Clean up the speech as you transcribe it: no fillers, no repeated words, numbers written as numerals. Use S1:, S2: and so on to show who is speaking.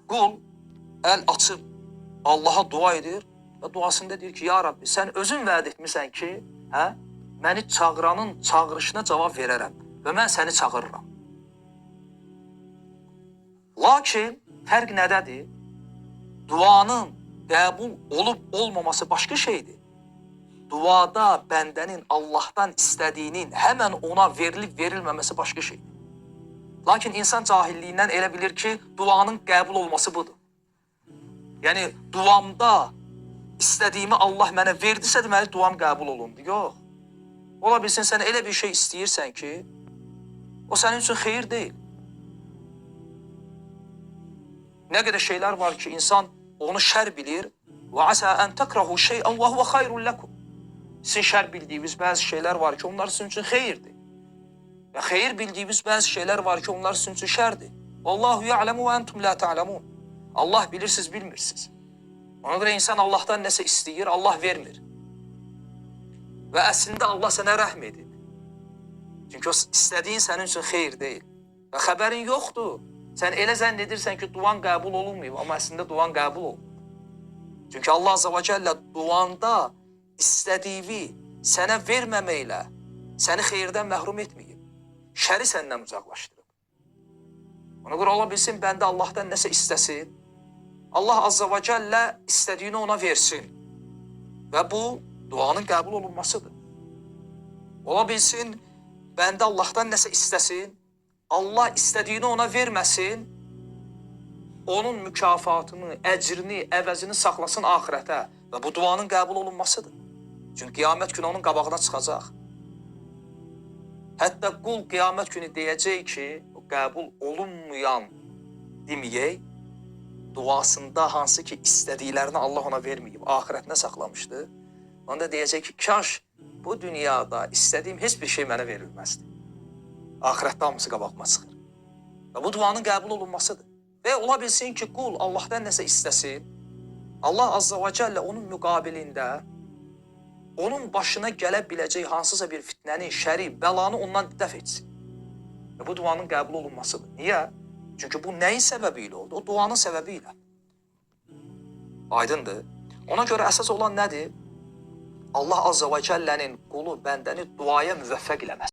S1: Qul əl açıb Allaha dua edir və duasında deyir ki, ya Rabbi, sən özün vəd etmisən ki, hə, məni çağıranın çağırışına cavab verərəm və mən səni çağırıram. Lakin fərq nədədir? Duanın qəbul olub olmaması başqa şeydir. Duada bəndənin Allahdan istədiyinin həmən ona verilib verilməməsi başqa şeydir. Lakin insan cahilliyindən elə bilir ki, duanın qəbul olması budur. Yəni duamda istədiyimi Allah mənə verdisə, deməli duam qəbul olundu. Yox. Ola bilsin sən elə bir şey istəyirsən ki, o sənin üçün xeyir deyil. Nə qədər şeylər var ki, insan onu şər bilir. Və asa en tekrahu şey'en və huve hayrun lekum. Sizin şər bildiyiniz bəzi şeylər var ki, onlar sizin üçün xeyirdir. Və xeyir bildiyiniz bəzi şeylər var ki, onlar sizin üçün şərdir. Vallahu ya'lemu və entum la ta'lemun. Allah bilir, siz bilmirsiniz. Ona görə insan Allahdan nəsə istəyir, Allah vermir. Və əslində Allah sənə rəhm edib. Çünki o istədiyin sənin üçün xeyir deyil. Və xəbərin yoxdur. Sən elə zənn edirsən ki, duan qəbul olunmayıb, amma əslində duan qəbul olunub. Çünki Allah Azza və Cəllə duanda istədiyi sənə verməməklə səni xeyirdən məhrum etməyib. Şəri səndən uzaqlaşdırıb. Ona görə ola bilsin bəndə Allahdan nəsə istəsin, Allah Azza və Cəllə istədiyini ona versin. Və bu duanın qəbul olunmasıdır. Ola bilsin bəndə Allahdan nəsə istəsin, Allah istədiyini ona verməsin, onun mükafatını, əcrini, əvəzini saxlasın axirətə və bu duanın qəbul olunmasıdır. Çünki qiyamət günü onun qabağına çıxacaq. Hətta qul qiyamət günü deyəcək ki, o qəbul olunmayan deməyək, duasında hansı ki istədiklərini Allah ona verməyib, axirətinə saxlamışdı. Onda deyəcək ki, kaş bu dünyada istədiyim heç bir şey mənə verilməzdi. Axirətdə hamısı qabağıma çıxır. Və bu duanın qəbul olunmasıdır. Və ola bilsin ki, qul Allahdan nəsə istəsin, Allah Azza və Cəllə onun müqabilində onun başına gələ biləcək hansısa bir fitnəni, şəri, bəlanı ondan dəf etsin. Və bu duanın qəbul olunmasıdır. Niyə? Çünki bu nəyin səbəbi ilə oldu? O duanın səbəbi ilə. Aydındır. Ona görə əsas olan nədir? Allah Azza və Cəllənin qulu, bəndəni duaya müvəffəq eləməsi.